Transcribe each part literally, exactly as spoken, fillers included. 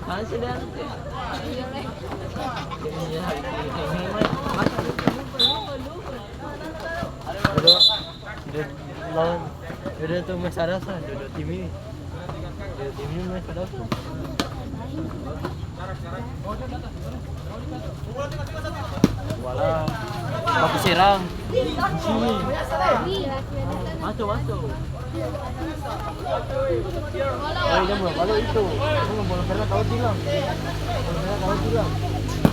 Masih dah. Duduk, duduk, lawan, duduk tuh Mas Aras lah, duduk tim ini. Duduk tim ini Mas Aras. Wala, baku serang. Sini. Masuk, masuk. Oh, iya, mau balik itu. Mau bola kena tahu tilang. Bola kena tahu tilang.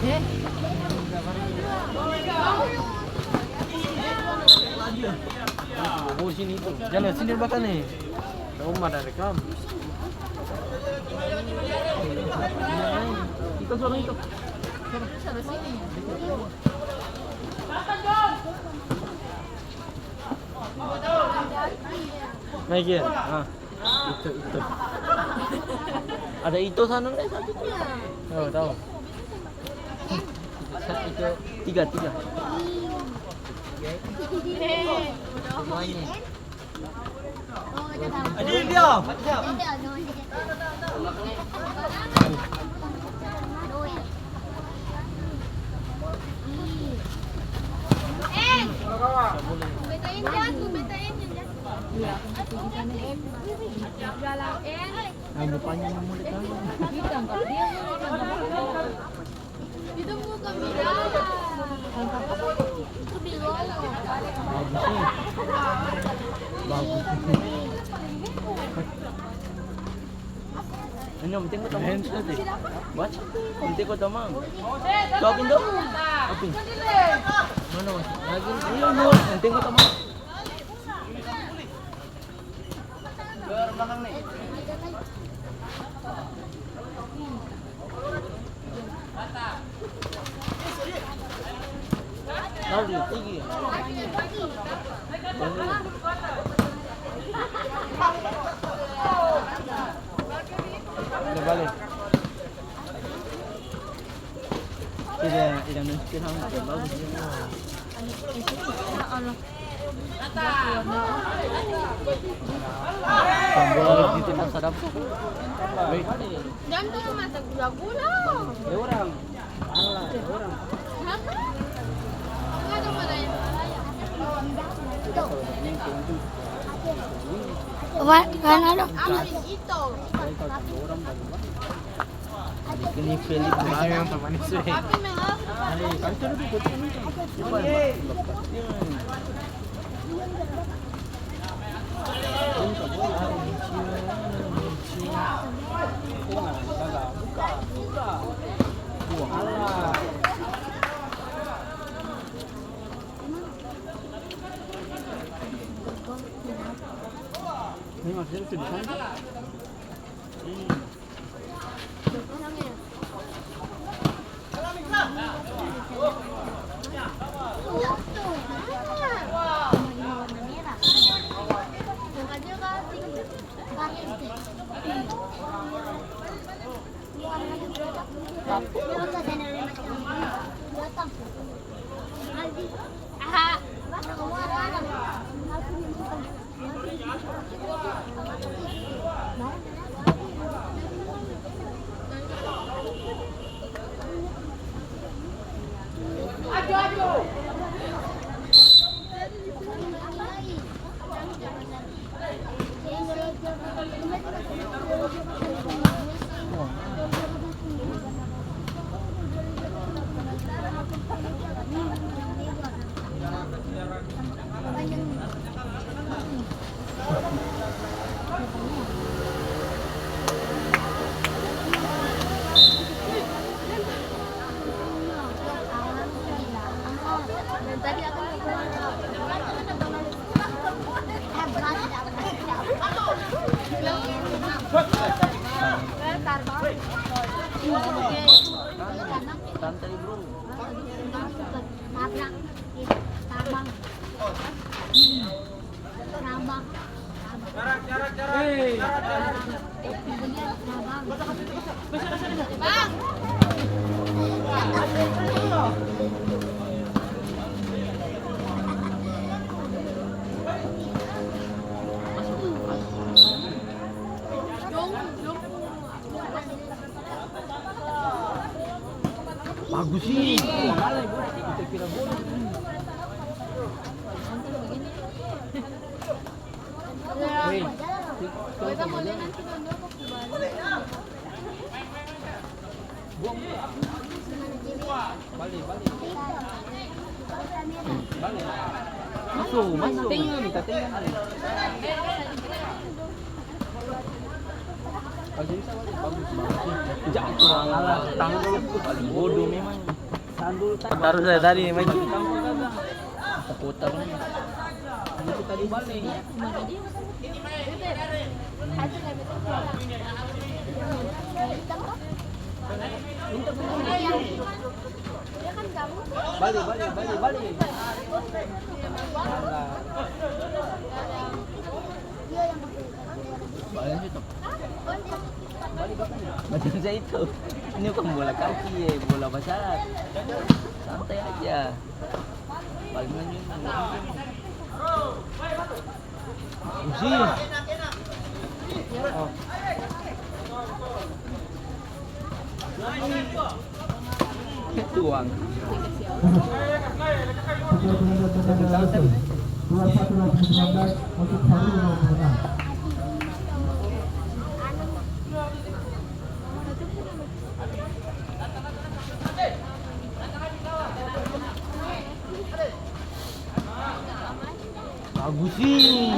Eh? Oh, sini itu. Jangan sini, belakang nih. Kamu ada rekam. Itu suara itu. Naikin. Ah, itu, itu. Ada itu sana, deh, satu tuh. Oh, tahu. Sa-, itu tiga, tiga. Semuanya. Ada yang diam. Yang depannya yang mulia kali. Itu bukan bidara. Itu bilowo. Bagus nih. Bagus. Ini penting kau tamang. Baca. Penting kau tamang. Tuh, apin tuh. Apin. Mana, Mas? Lagi. Ini, ini. Penting kau tamang. Lagi, tinggi. Udah balik. Tidak, tidak mungkin, Ham. Tidak bagus dia. Tambah di tempat sadap. Baik. Jangan tuh mata gula-gula. Ya, orang. Alah, orang. Kenapa? Enggak ada mana yang Wa-, Ronaldo. Apa itu? Ini Felix. Ayo, yang pemanis, weh. Ini maksudnya tuh di sana. Aha. Santai, bro. Tabrak. Tabang. Rabang. Rabang. Dong, dong. Bagus ini. Maso, maso. Minta tenga. Jangan kurang alat, tanggul itu paling bodoh memang. Taruh saya tadi, main. Kota-kota kan. Itu tadi balik. Balik, balik, balik, balik. Balik situ. Macam saya itu. Ini bukan bola kaki ya, bola basar. Santai aja. Palingan juga. Usi. Oh. Tuang. Dua satu langsung sembilan belas untuk Fahrul nomor enam. Bagus sih.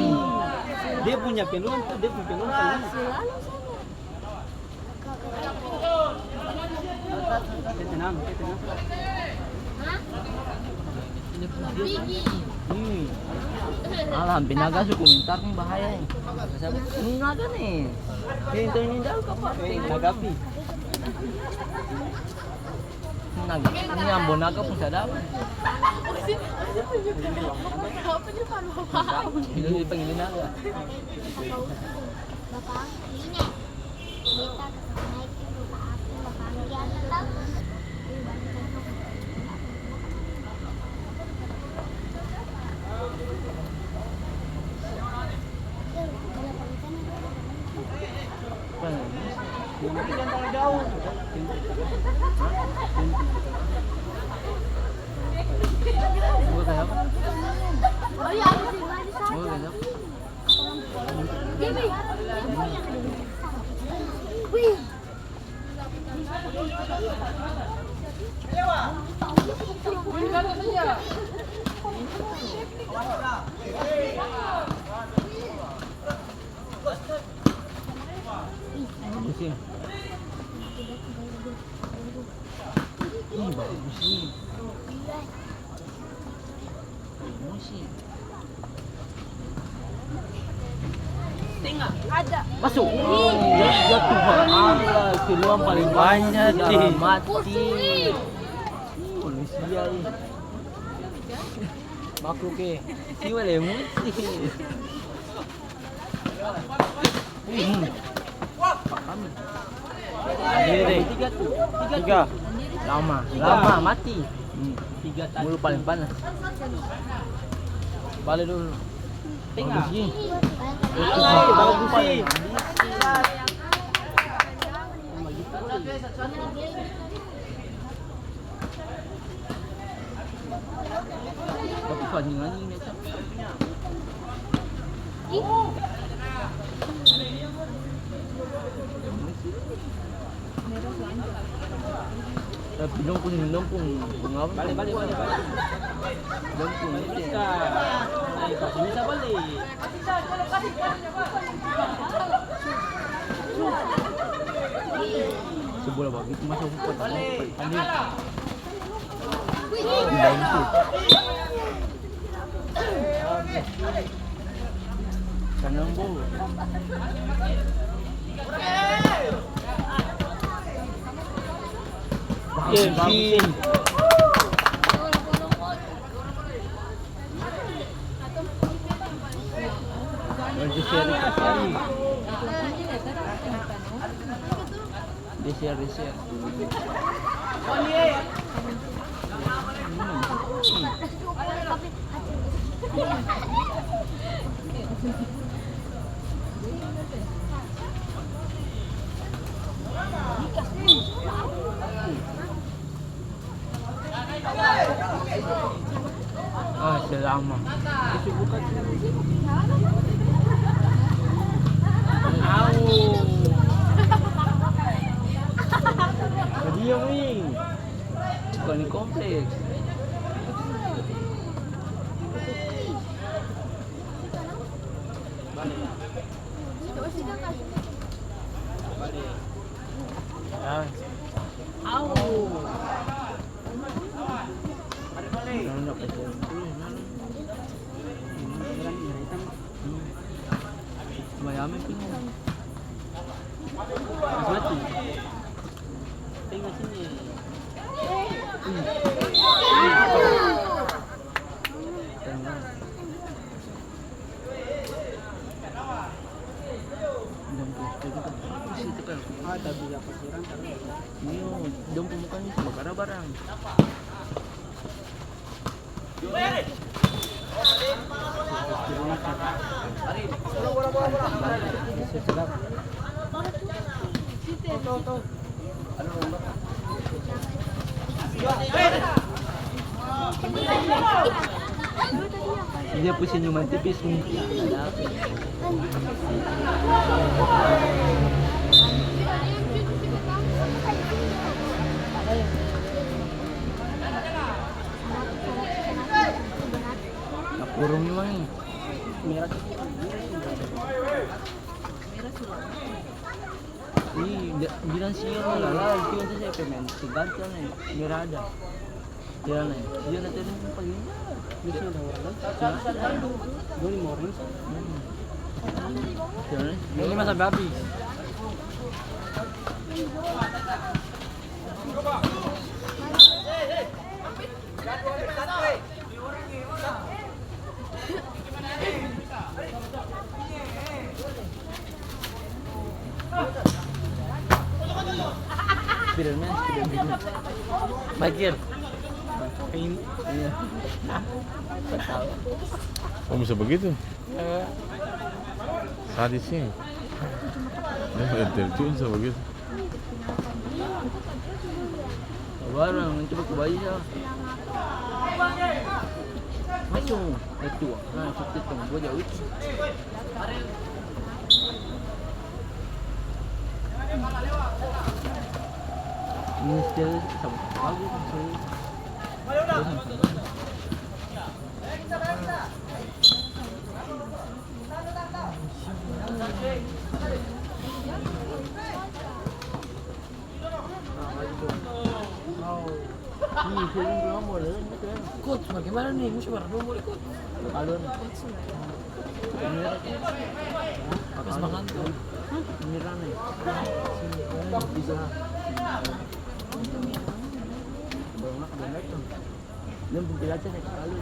Dia punya peluang tuh, dia punya peluang. Tenang, tenang. Hmm. Alah, binaga su komentar nih bahaya nih. Ini naga nih. Ini tuh ini daun apa? Naga api. Naga, ini ambon naga pung sadap. Ini dipanggil naga. Bagus ya. Ih, bagus nih. Bagus nih. Tengah. Ada. Masuk. Ya, ya Tuhan Allah, keluar paling banyak, ih. Mati. Manusia ini. Makhluk, eh. Siwa le emosi. Hmm. Tiga tuh. Tiga. Lama, lama mati. Hmm. Tiga tadi. Mulu paling panas. Bale dulu. Tengah. Bagus, Ji. Bagus, Ji. Tapi su anjing-anjing dia, Cak. Tapi dong pung, dong pung apa? Bale, bale, bale, bale. Dong pung itu. Bisa. Ayo, bisa bale. Su bola bagitu masa umpat. Anjing. Di dalam tuh. Kanang bolu. Bagus, bagus. Geser, geser. Geser, geser. Lama. Au. Dia, wing. Bukan di kompleks. Au. Dong pung muka ni su bakara barang. Dia pung senyuman tipis ni. Takurung memang ni. Ih, da-, bilang siang lah, lah, itu nanti saya pemain, tergantung nih, biar ada. Ya, nih, dia nanti ada pagi. Ini sih ada orang, kan? Hah? Dua lima orang, sih. Hmm. Ya, nih. Ini mah sampai habis. Mikir. Iya. Oh, bisa begitu? Sadis ini. Ya, intelektual bisa begitu. Barang itu pakai baju sa. Masuk itu. Nah, sakit tuh. Gua jauh itu. Ini still sama bagus, sama. Coach, bagaimana nih? Musti baru dua mulai, coach. Alun. Pas makan tuh. Ini rame. Bisa. Belum, belum datang. Yang pungkil aja naik kali.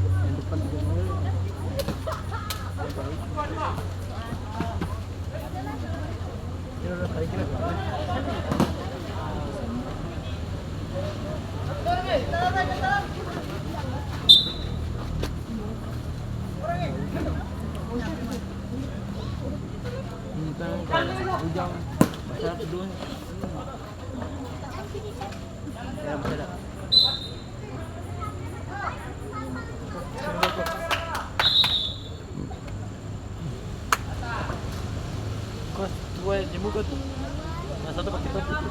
Yang depan tiga kali. Ini udah kali kira. Ini kan kalau hujan, masyarakat dulu. Coach, dua yang di muka tuh. Yang satu pakai topi tuh.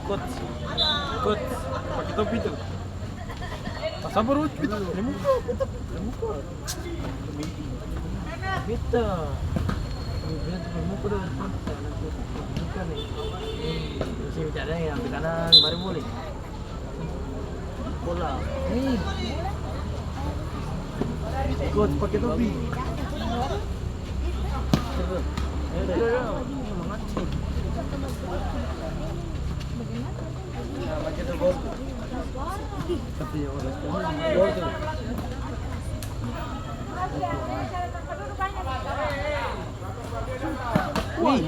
Coach, coach, pakai topi tuh. Pas apa, Ruth? Di muka, di muka. Beta. Beta bermuka dong. Bukan nih. Bisa bicara yang di kanan, mari boleh. Bola. Nih. Ikut pakai topi. Wih.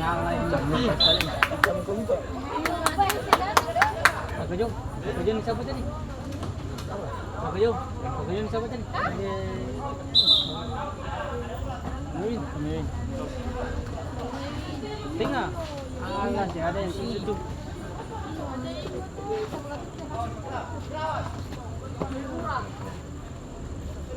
Kaka Jong, Kaka Jong siapa tadi? Kaka Jong, Kaka Jong siapa tadi? Amin, Amin. Tengah. Alah, si ada yang situ.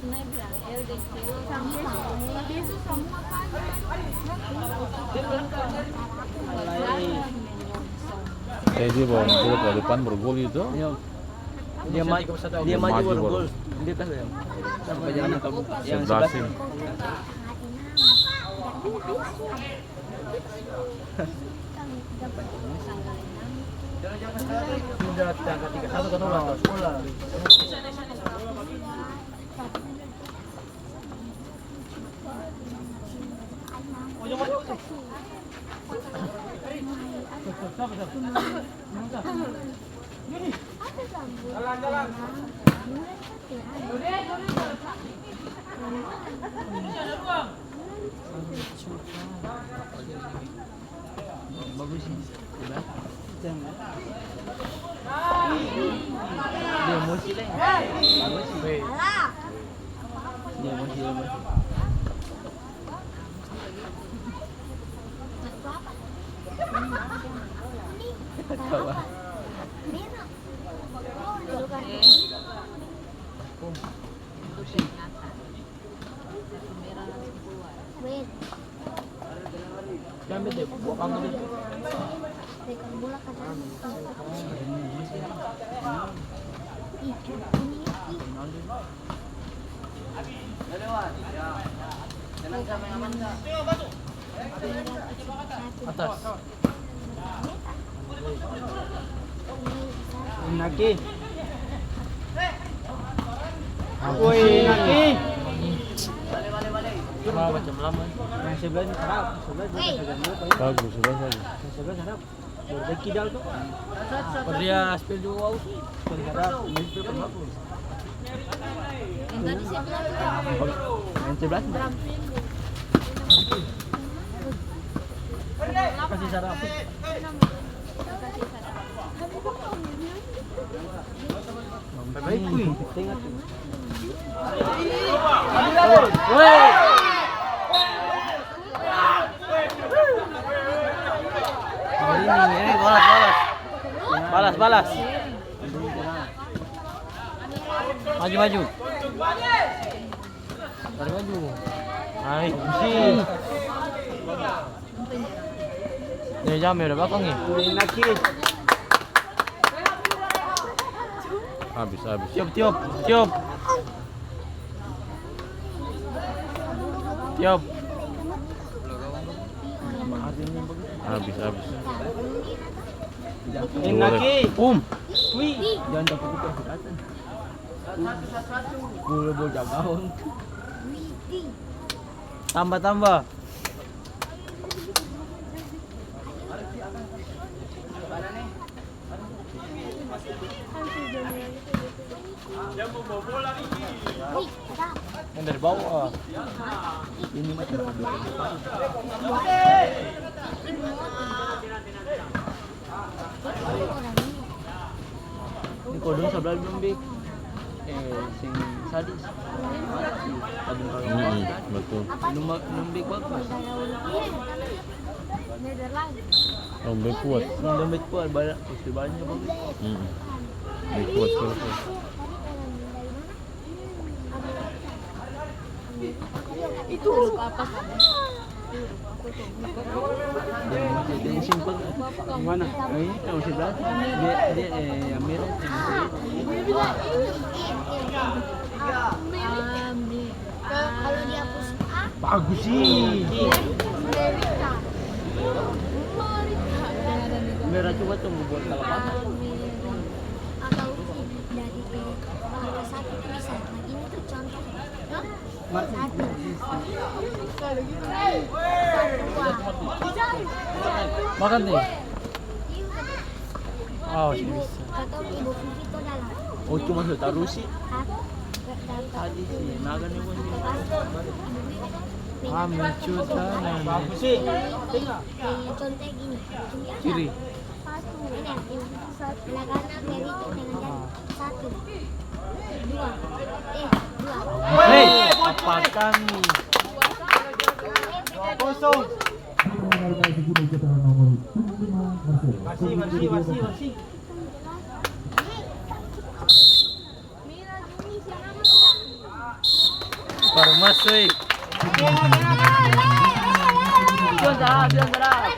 Eh, dia bawa bola ke depan, baru gol itu. Iya. Dia ma-, dia maju, baru gol. Dia tahu ya. Sampai jangan kabur. Yang sebelah sini. Sudah tiga satu kan, ulang tahun sekolah. Bagus ini. Dia emosi, Leng. Emosi. Dia emosi, dia emosi. Ketawa. Pusing. Jang bete, buang angin. Atas. Inaki. Woi, Inaki. Wah, macam lama. Yang sebelah ni sadap, sebelah ni sadap. Bagus, sebelah bagus. Yang sebelah sadap. Baru dia kidal tu. Baru dia spill juga, wow. Spill sadap, ini spill kenapa? Yang tadi saya bilang juga. Yang sebelah ni. Kasih sadap. Balas, balas. Balas, balas. Maju, maju. Tarik maju. Ai, pusing. Dia jam ya, udah belakang ya? Habis, habis. Tiup, tiup, tiup. Tiup. Habis, habis. Enak, Ki. Um. Wih. Jangan dapat itu, datang. Sepuluh bocah gawang. Tambah, tambah. Yang dari bawah. Ini macam ada. Ini kalo dong sabla dong be, eh, seng sadis. Tabung kalo. Mm-mm, betul. Dong be bagus. Dong be kuat. Dong be kuat, banyak, pasti banyak bagus. Mm-mm. Be kuat, kuat, kuat. Itu apa? Yang simpel. Mana? Ini yang sebelah. Dia, dia, eh, yang merah. Kalau dihapus A, bagus sih. Merah coba tunggu buat kalau apa? Atau dari, eh, satu tulisan. Nah, ini tuh contoh. Makan nih. Oh, ibu, bisa. Katong ibu Vivi to dalam. Oh, cuma su tarusi. Tadi si Naga nih, Bun. Kami cuta nani. Contoh gini. Kiri. Satu. Ini, ini. Satu. Satu. Dua. Eh, dua. Hei, apakan nih? Dua kosong. Masih, masih, masih, masih. Baru masuk. Pion tarap, pion tarap.